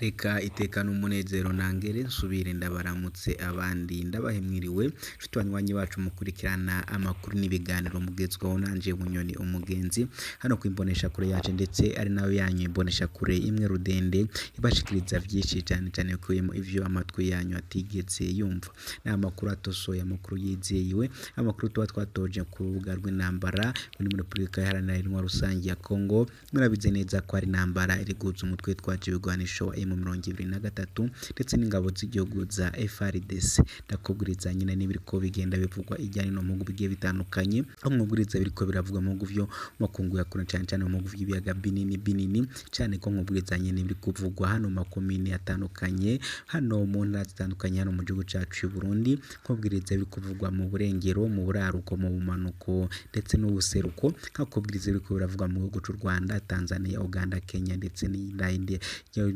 Reka iteka n'umunezero ntangere nsubire ndabaramutse abandi ndabahe mwiriwe nshuti banywanyi bacu mukurikirana amakuru n'ibiganiro mugezweho nanje Bunyoni umugenzi hano kwimboneshakure yacu ndetse ari nayo yanyu imboneshakure imwe rudende ibashikiriza vyinshi cane cane bikubiyemo ivyo amatwi yanyu atigeze yumva. Ni amakuru atosoye, amakuru yizewe, amakuru tuba twatoje ku rubuga rw'intambara muri Repubulika Iharanira Intwaro Rusangi ya Congo. Murabizi neza ko ari intambara iri guhuza umutwe witwaje ibigwanisho wa M23 ndetse n'ingabo z'igihugu za FARDC. Ndakubwiriza nyine n'ibiriko bigenda bivugwa irya nino mu bihugu bigiye bitandukanye, aho nkubwiriza biriko biravugwa mu bihugu vyo mu makungu ya kure cane cane mu bihugu vy'ibiyaga binini binini, cane ko nkubwiriza nyene ibiri kuvugwa hano mu makomine atandukanye, hano mu ntara zitandukanye hano mu gihugu cacu c'u Burundi, nkubwiriza ibiri kuvugwa mu burengero, mu buraruko, mu bumanuko ndetse n'ubuseruko, nkakubwiriza ibiriko biravugwa mu gihugu c'u Rwanda, Tanzania, Uganda, Kenya ndetse n'indi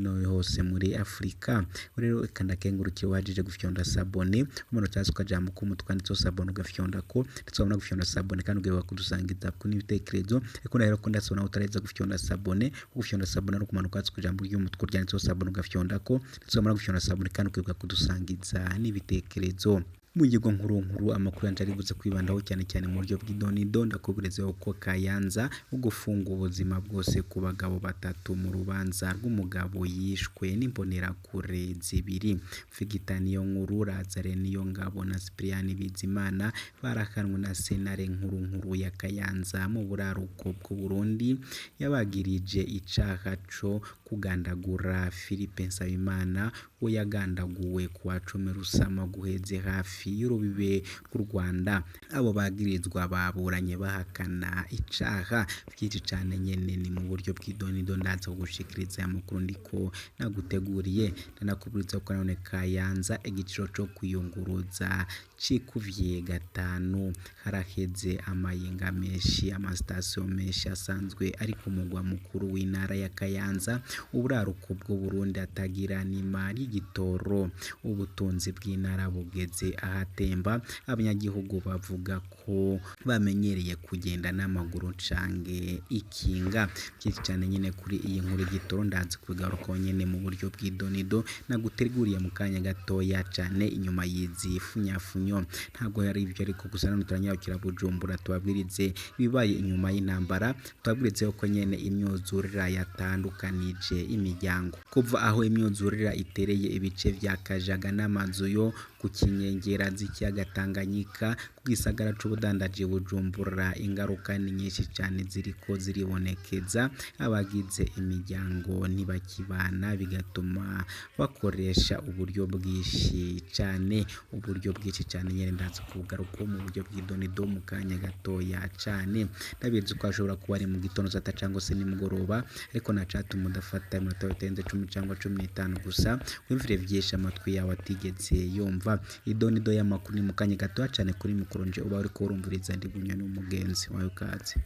no hose muri Afrika. Rero reka ndakengurukire wahejeje gufyonda sabone, umanutse hasi ukajambo k'umutwe wanditseho sabone ugafyondako, ndetse wamara gufyonda sabone kandi ukibuka kudusangiza n'ibitekerezo, ariko rero ko ndasaba nawe utaraheza gufyonda sabone, gufyonda sabone ari ukumanuka hasi kw'ijambo ry'umutwe ryanditseho sabone ugafyondako, ndetse wamara gufyonda sabone kandi ukibuka kudusangiza n'ibitekerezo. Mu ngingo nkuru nkuru amakuru yanje aribuze kwibandaho cyane cyane mu buryo bw'idonido, ndakubwiriza uko Kayanza ugufunga ubuzima bwose ku bagabo batatu mu rubanza rw'umugabo yishwe n'imbonerakure zibiri. Victor Niyonkuru, Lazare Niyongabo na Cyprien Bizimana barakanwe na sentare nkuru nkuru ya Kayanza mu buraruko bw'u Burundi, yabagirije icaha co kugandagura Philippe Nsabimana we yagandaguwe kuwa cumi Rusama guheze hafi y'urubibe rw'u Rwanda. Abo bagirizwa baburanye bahakana icaha vyinshi cane nyene ni mu buryo bw'idonido ndaza kugushikiriza aya makuru ndiko naguteguriye. Ndanakubwiriza ko nanone Kayanza igiciro co kwiyunguruza cikuvye gatanu, haraheze amayenga menshi, amasitasiyo menshi asanzwe ari ku mugwa mukuru w'intara ya Kayanza, uburaruko bw'u Burundi atagira nima ry'igitoro. Ubutunzi bw'intara bugeze ahatemba, abanyagihugu bavuga ko bamenyereye kugenda n'amaguru canke ikinga. Vyinshi cane nyene kuri iyi nkuru y'igitoro ndaza kubigarukaho nyene mu buryo bw'idonido naguteguriye mu kanya gatoya cane inyuma y'izi funyafunyo. Ntabwo yari ivyo ariko gusa none turanyarukira Bujumbura tubabwirize ibibaye inyuma y'intambara, tubabwirize uko nyene imyuzurira yatandukanije imiryango. Kuva aho imyuzurira itereye ibice vya Kajaga n'amazu yo ku kinyengera z'ikiyaga Tanganyika ku gisagara c'ubudandaji Bujumbura, ingaruka ni nyinshi cane ziriko ziribonekeza. Abagize imiryango ntibakibana bigatuma bakoresha uburyo bwinshi cane, uburyo bwinshi cane nyene ndaza kubugarukaho mu buryo bw'idonido mu kanya gatoya cane. Ndabizi ko hashobora kuba ari mu gitondo saa tatu cangwa se nimugoroba, ariko ntacatuma udafata iminota itarenze 10 cangwa 15 gusa wumvire vyinshi amatwi yawe atigeze yumva. Idonido y'amakuru ni mu kanya gatoya cane kuri mikoro nje uba uriko urumviriza ndi Bunyoni umugenzi wawe kaze.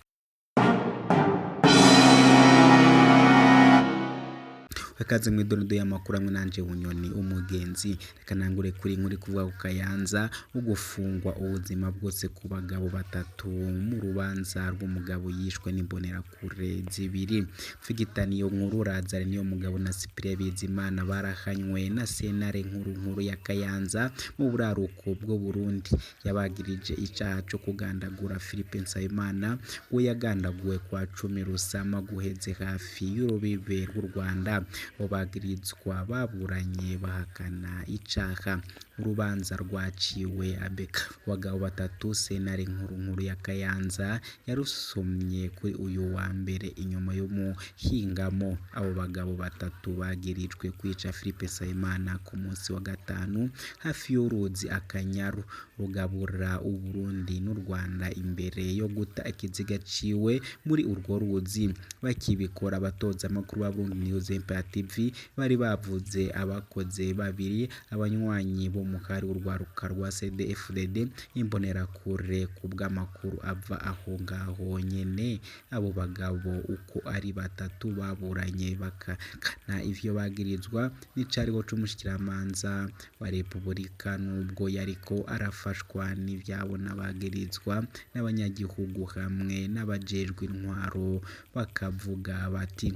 Akaze mw'idonido y'amakuru hamwe nanje Bunyoni umugenzi. Reka nangure kuri inkuru kuvuga ku Kayanza ugufungwa ubuzima bwose ku bagabo batatu mu rubanza rw'umugabo yishwe n'imbonerakure zibiri. Victor Niyonkuru, Lazare Niyomugabo na Cyprien Bizimana barahanywe na sentare nkuru nkuru ya Kayanza mu buraruko bw'u Burundi. Yabagirije icaha co kugandagura Philippe Nsabimana we yagandaguwe kwa cumi Rusama guheze hafi y'urubibe rw'u Rwanda. Abo bagirizwa baburanye bahakana icaha. Urubanza rwaciwe abagabo batatu sentare nkuru nkuru ya Kayanza yarusomye kuri uyu wa mbere inyuma y'umuhingamo. Abo bagabo batatu bagirijwe kwica Philippe Nsabimana ku munsi wa gatanu hafi y'uruzi Akanyaru rugabura Uburundi n'u Rwanda imbere yo guta ikiziga ciwe muri urwo ruzi. Bakibikora abatoza amakuru ba Burundi News Empire TV bari bavuze abakoze babiri, abanywanyi b'umukari w'urwaruka rwa CDFDD imbonerakure kubw'amakuru ava aho ngaho nyene. Abo bagabo uko ari batatu baburanye bakakana ivyo bagirizwa n'icariho c'umushikiramanza wa Repubulika nubwo yariko arafashwa n'ivyabona bagirizwa n'abanyagihugu hamwe n'abajejwe intwaro bakavuga bati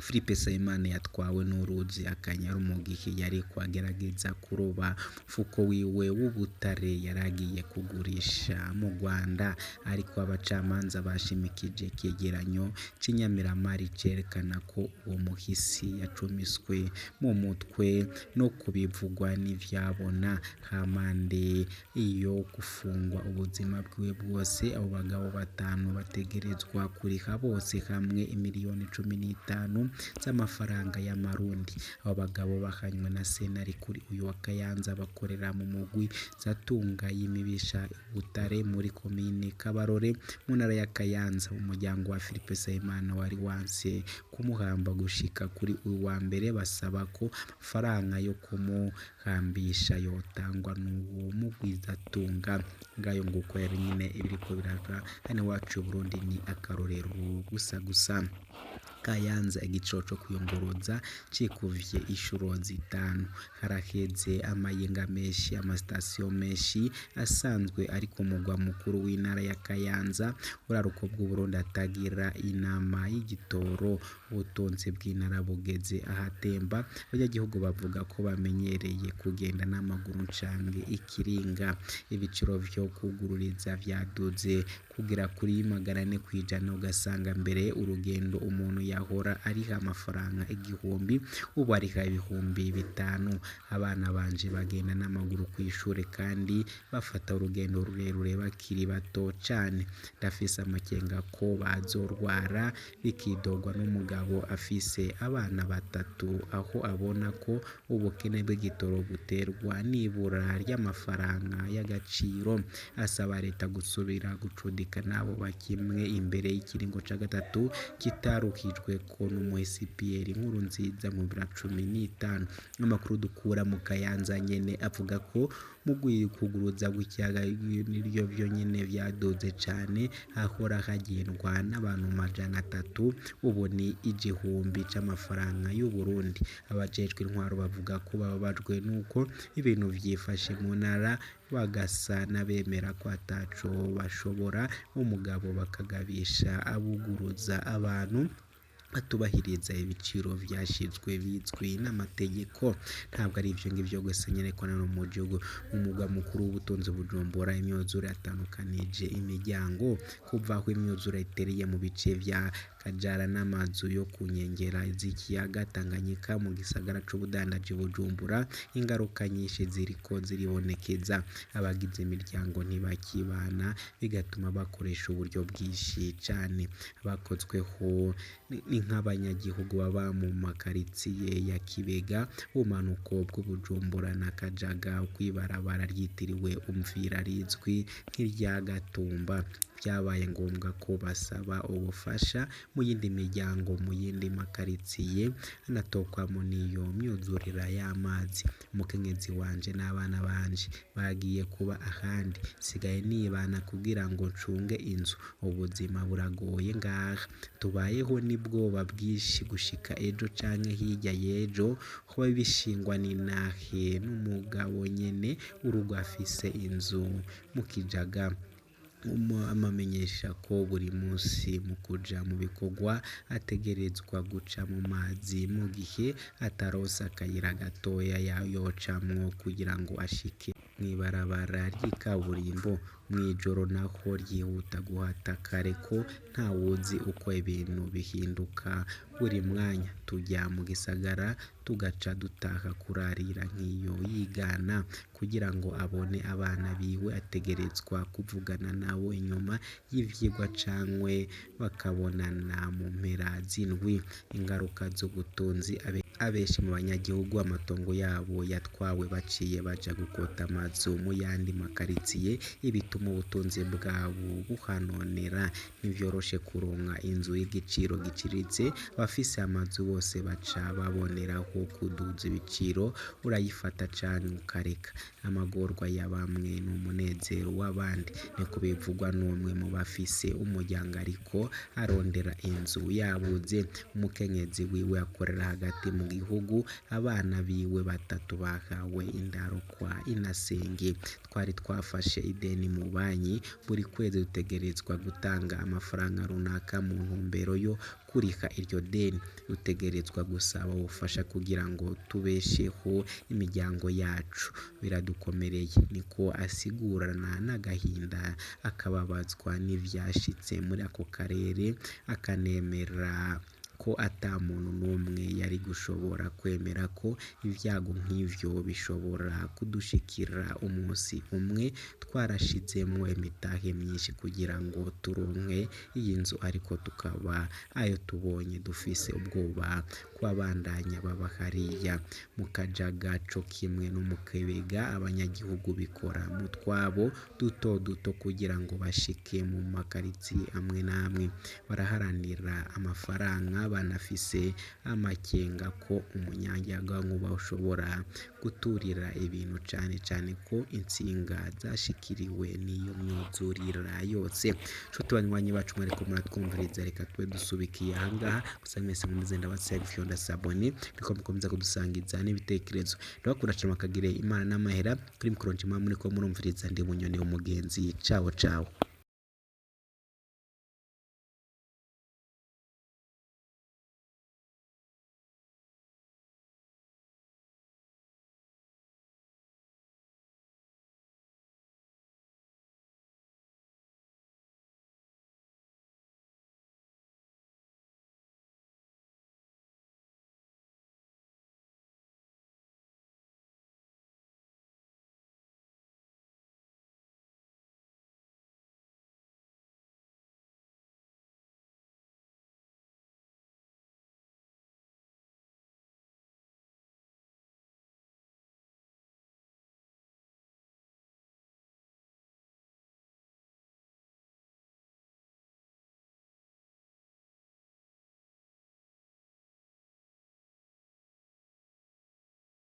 Philippe Nsabimana yatwawe n'uruzi Akanyaru mu gihe yariko agerageza kuroba umufuko wiwe w'ubutare yaragiye kugurisha mu Rwanda, ariko abacamanza bashimikije icegeranyo c'inyamiramabi cerekana ko uwo muhisi yacumiswe mu mutwe no kubivugwa n'ivyabona hampande yo gufungwa ubuzima bwiwe bwose. Abo bagabo batanu bategerezwa kuriha bose hamwe imiliyoni 15 z'amafaranga y'amarundi. Abo bagabo bahanywe na sentare kuri uyu wa Kayanza bakorera mu mugwi Zatunga y'imibisha ubutare muri komine Kabarore mu ntara ya Kayanza. Umuryango wa Philippe Nsabimana wari wanse kumuhamba gushika kuri uyu wa mbere, basaba ko amafaranga yo kumuhambisha yotangwa n'uwo mugwizatunga. Ngayo nguko rero nyene ibiriko biraba hano iwacu i Burundi ni akarorero gusa gusa. Kayanza igiciro co kwiyunguruza cikuvye incuro zitanu. Haraheze amayenga menshi, amasitasiyo menshi asanzwe ari ku mugwa mukuru w'intara ya Kayanza, buraruko bw'Uburundi atagira inama y'igitoro. Ubutunzi bw'intara bugeze ahatemba, abanyagihugu bavuga ko bamenyereye kugenda n'amaguru canke ikiringa. Ibiciro vyo kwugururiza vyaduze kugera kuri 400%, ugasanga mbere urugendo umuntu yahora ariha amafaranga 1000 ubu ariha 5000. Abana banje bagenda n'amaguru kw'ishure kandi bafata urugendo rurerure bakiri bato cane. Ndafise amakenga ko bazorwara, bikidogwa n'umugabo afise abana batatu, aho abona ko ubukene bw'igitoro buterwa n'ibura ry'amafaranga y'agaciro. Asaba leta gusubira gucudika n'abo bakimwe imbere y'ikiringo ca gatatu kitaruhijweko n'umuhisi Pierre Nkurunziza mu 2015. Amakuru dukura mu Kayanza nyene avuga ko mu kwuguruza kw'ikiyaga niryo vyonyene vyaduze cane, hahora hagendwa n'abantu 300 ubu ni 1000 c'amafaranga y'Uburundi. Abajejwe intwaro bavuga ko bababajwe n'uko ibintu vyifashe mu ntara, bagasa n'abemera ko ataco bashobora, umugabo bakagabisha abuguruza abantu batubahiriza ibiciro vyashizwe bizwi n'amategeko. Ntabwo ari ivyo ngivyo gusa nyene ko no mu gihugu mu mugwa mukuru w'ubutunzi Bujumbura imyuzure yatandukanije imiryango. Kuva aho imyuzure itereye mu bice vya Kajara n'amazu yo ku nkengera z'ikiyaga Tanganyika mu gisagara c'ubudandaji Bujumbura, ingaruka nyinshi ziriko ziribonekeza. Abagize imiryango ntibakibana, bigatuma bakoresha uburyo bwinshi cane. Abakozweho ni nk'abanyagihugu baba mu makaritsiye ya Kibega, ubumanuko bw'Ubujumbura na Kajaga kw'ibarabara ryitiriwe Umvira rizwi nk'irya Gatumba. Vyabaye ngombwa ko basaba ubufasha mu yindi miryango mu yindi makaritsiye anatokwamo n'iyo myuzurira y'amazi. Umukenyezi wanje n'abana banje bagiye kuba ahandi, nsigaye nibana kugira ngo ncunge inzu. Ubuzima buragoye ngaha, tubayeho n'ubwoba bwinshi gushika ejo canke hirya y'ejo, hoba bishingwa n'intahe n'umugabo nyene urugo afise inzu mu Kijaga. Amamenyesha ko buri munsi mu kuja mu bikorwa ategerezwa guca mu mazi mu gihe ataronse akayira gatoya yocamwo kugira ngo ashike mw'ibarabara ry'ikaburimbo. Mw'ijoro naho ryihuta guhata kare ko ntawuzi uko ibintu bihinduka buri mwanya. Tujya mu gisagara tugaca dutaha kurarira nk'iyo yigana. Kugira ngo abone abana biwe ategerezwa kuvugana nabo inyuma y'ivyigwa cankwe bakabonana mu mpera z'indwi. Ingaruka z'ubutunzi abenshi mu banyagihugu amatongo yabo yatwawe baciye baja gukota amazu mu yandi makaritsiye, ibituma ubutunzi bwabo buhanonera. Ntivyoroshe kuronka inzu y'igiciro giciriritse, abafise amazu bose baca baboneraho kuduza ibiciro, urayifata canke ukareka. Amagorwa ya bamwe n'umunezero w'abandi, niko bivugwa n'umwe mu bafise umuryango ariko arondera inzu yabuze. Umukenyezi wiwe akorera hagati mu mu gihugu, abana biwe batatu bahawe indaro kwa inasenge. Twari twafashe ideni mu banki, buri kwezi dutegerezwa gutanga amafaranga runaka mu ntumbero yo kuriha iryo deni. Dutegerezwa gusaba ubufasha kugira ngo tubesheho imiryango yacu, biradukomereye, niko asigurana n'agahinda, akababazwa n'ivyashitse muri ako karere, akanemera ko ata muntu n'umwe yari gushobora kwemera ko ivyago nk'ivyo bishobora kudushikira umunsi umwe. Twarashizemwo imitahe myinshi kugira ngo turonke iyi nzu, ariko tukaba ayo tubonye dufise ubwoba kwabandanya baba hariya mu Kajaga co kimwe no mu Kebega. Abanyagihugu bikora mu twabo duto duto kugira ngo bashike mu makaritsiye amwe n'amwe, baraharanira amafaranga, banafise amakenga ko umuyagankuba ushobora guturira ibintu, cane cane ko intsinga zashikiriwe n'iyo myuzurira yose. Nshuti banywanyi bacu mwariko muratwumviriza, reka tube dusubikiye ahangaha. Gusa mwese mukomeze ndabasaba gufyonda s'abonner, niko mukomeza kudusangiza n'ibitekerezo. Ndabakunda cane, makagire Imana n'amahera. Kuri mikoro njima muriko murumviriza ndi Bunyoni umugenzi. Ciao ciao.